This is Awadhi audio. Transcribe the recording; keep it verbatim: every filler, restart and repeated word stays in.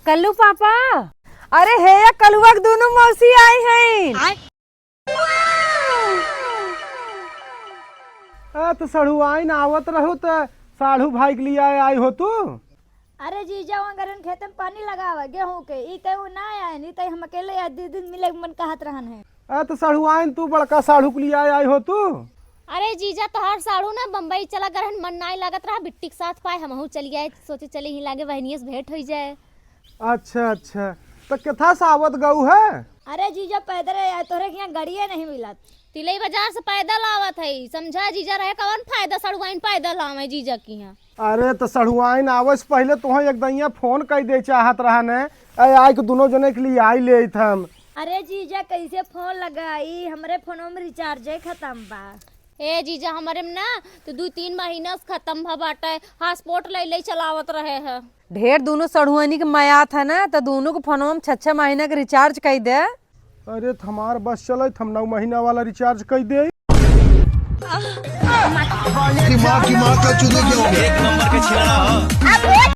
कल्लू पापा। अरे हे या कलुआ के दुनू मौसी आई हैं। ए, त सढ़ुआइन आवत रहू त साढ़ू भाई के लिए आई हो तू? अरे जीजा, वहाँ गरन खेत में पानी लगावा गेहूं के, ई तय उ ना आए, ई तय हम अकेले आज दू दिन मिले के मन कहत रहन है। ए, त सढ़ुआइन तू बड़का साढ़ू के लिए आई हो तू? अरे जीजा, तोहार साढ़ू ना बम्बई चला गरहन, मन नाई लागत रहा, बिट्टी के साथ पाए हमहू चली आए, सोचे चली ही लागे बहनिया से भेंट होई जाए। अच्छा, अच्छा, त केथा से आवत गऊ है? अरे जीजा, पैदल आए, तोहरे के यहाँ गड़िए नहीं मिलत। तिलई बाजार से पैदल आवत है, समझा जीजा, रहे कवन फायदा, सड़ुआइन पैदल आवे जीजा के यहाँ। अरे त सड़ुआइन आवे से पहले तोहे एक दइया फोन कई दे चाहत रहा ने, ए, आई के दुनो जने के लिए आई लेत हम। अरे जीजा, कैसे फोन लगाई, हमरे फोनो में रिचार्जे खत्म बा। ए जीजा, हमरे में ना तो दू तीन महीना से खत्म भ बाटे, हॉटस्पॉट ले ले चलावत रहे है। ढेर दुनो सड़ुआनी के मयात है ना, त दुनो के फोनो में छह छह महीना के रिचार्ज कई दे। अरे त हमार बस चले, हम नौ महीना वाला रिचार्ज कई दे। दिमाग, दिमाग का चूल्हे क्या हो गया? एक नंबर के छिलड़ा हो।